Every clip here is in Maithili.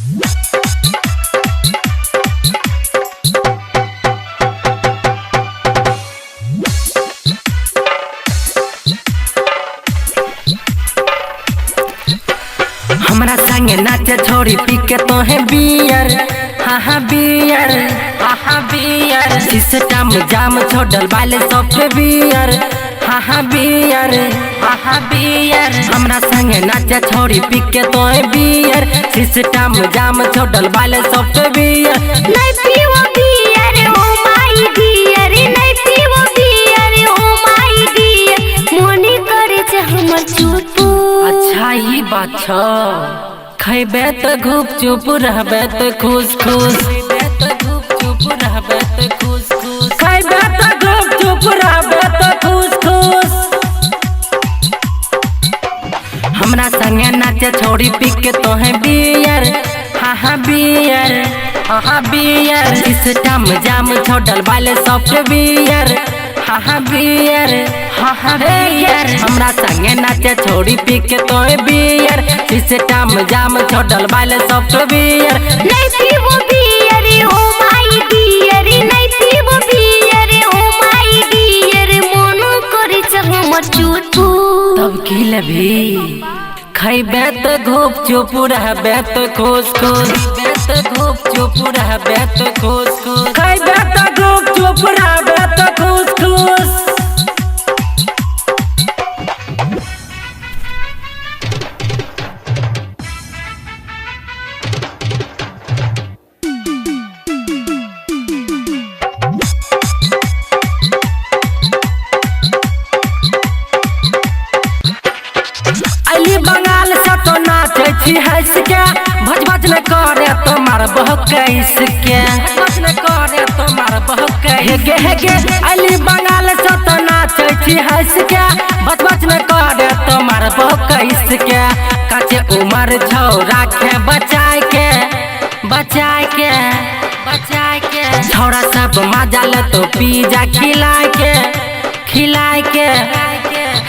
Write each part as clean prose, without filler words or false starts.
हमरा संगे नाचे छोड़ी पी के तोहे बियर, हाँ हाँ बियर, हाँ हाँ बियर। सिस्टम जाम छोड़ल बाले सॉफ्टवेयर, हाँ हाँ बियर, हाँ हाँ बियर। हमरा संगे नाचे छोड़ी पी के तोहे बियर, सिस्टम जाम छोड़ल बाले सॉफ्टवेयर। नहीं पीवो बियर ओ my dear, नहीं पीवो बियर ओ my dear, मोने करे छे हमर चुप। अच्छा ई बात छ, खैबे त घुप चुप रहबे त खुश खुश, खैबे त घुप चुप रहबे त खुश खुश, खैबे त घुप चुप रहबे त खुश खुश। हमरा संगे नाचे छोड़ी पी के तोहे बियर, हाँ हाँ बियर, हाँ हाँ बियर। सिस्टम जाम छोड़ल बाले सॉफ्टवेयर, हाँ हाँ बियर, हाँ हाँ बियर। हमरा संगे नाचे छोड़ी पी के तोहे बियर, सिस्टम जाम छोड़ल बाले सॉफ्टवेयर। नहीं पीवो बियर ओ my dear, नहीं पीवो बियर ओ my dear, मोन करे छे हमर चुप। तब की लेबी? खैबे त घुप चुप रहबे त खुश खुश, खैबे त घुप चुप रहबे त खुश खुश, खैबे त घुप चुप रहबे त खुश खुश। अली बंगाल से तो नाचे छी हंस के, भज भज न करे तो मारबह कैस के, भज न करे तो मारबह हेगे हेगे। अली बंगाल से तो नाचे छी हंस के, भज भज न करे तो मारबह कैस के। काचे उमर छौ राखे बचाए के, बचाए के, बचाए के। छौड़ा सब मजा ले तो पिज्जा खिलाए के, खिलाए के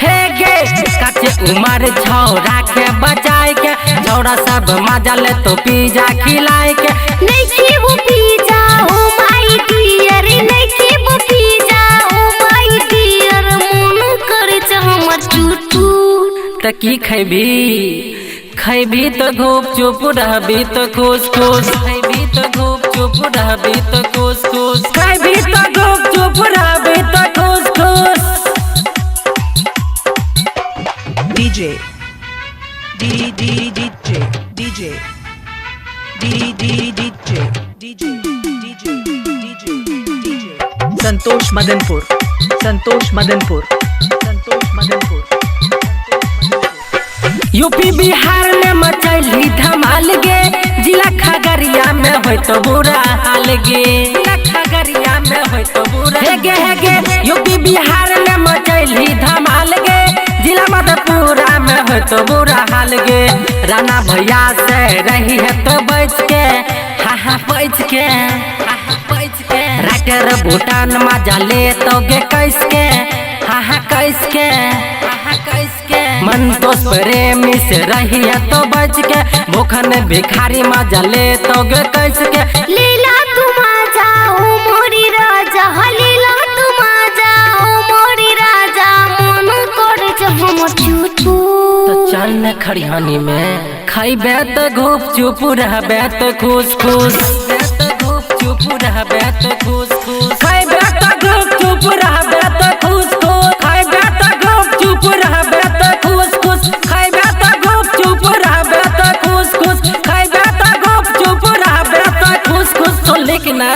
हे गे। काचे उमर छौ राखे बचाए के, छौड़ा सब मजा ले तो पिज्जा खिलाए के। नहीं खेबो पिज्जा ओ my dear, नहीं खेबो पिज्जा ओ my dear, मोन करे छे हमर चुटू। त की खैबी? खैबी तो घुप चुप रहबी तो खुश खुश, खैबी तो घुप चुप रहबी तो खुश खुश, खैबी तो घुप चुप रहबी तो खुश खुश। DJ D D DJ DJ D D DJ DJ DJ DJ DJ Santosh Madanpur, Santosh Madanpur, Santosh Madanpur, Santosh Madanpur. UP Bihar में मचैली धमाल गे, जिला खगड़िया में होय तो बुरा हाल गे, जिला खगड़िया में होय तो बुरा हेगे हेगे। यूपी बिहार में मचैली धमाल गे, जिला मधेपुरा में होय तो बुरा हाल गे। राणा भैया से रही है तो बच के, हाँ हाँ बच के, हाँ हाँ बच के। राइटर भूटान मजा ले तो गे कैस के, हाँ हाँ कैस के, हाँ हाँ कैस के। मन तो प्रेमी से रही है तो बच के, भूखन भिखारी मजा ले तो गे कैस के। लीला तुम आ जाओ मोरी राजा, लीला तुम आ जाओ मोरी राजा, मन करे छे हमर चुटू। तो चल न खड़िहानी में, खैबे त घुप चुप रहबे त खुश खुश, खैबे त घुप चुप रहबे त खुश खुश, खैबे त घुप चुप रहबे त खुश खुश, खैबे त घुप चुप रहबे त खुश खुश, खैबे त घुप चुप रहबे त खुश खुश, खैबे त घुप चुप रहबे त खुश खुश। तो लिख ना।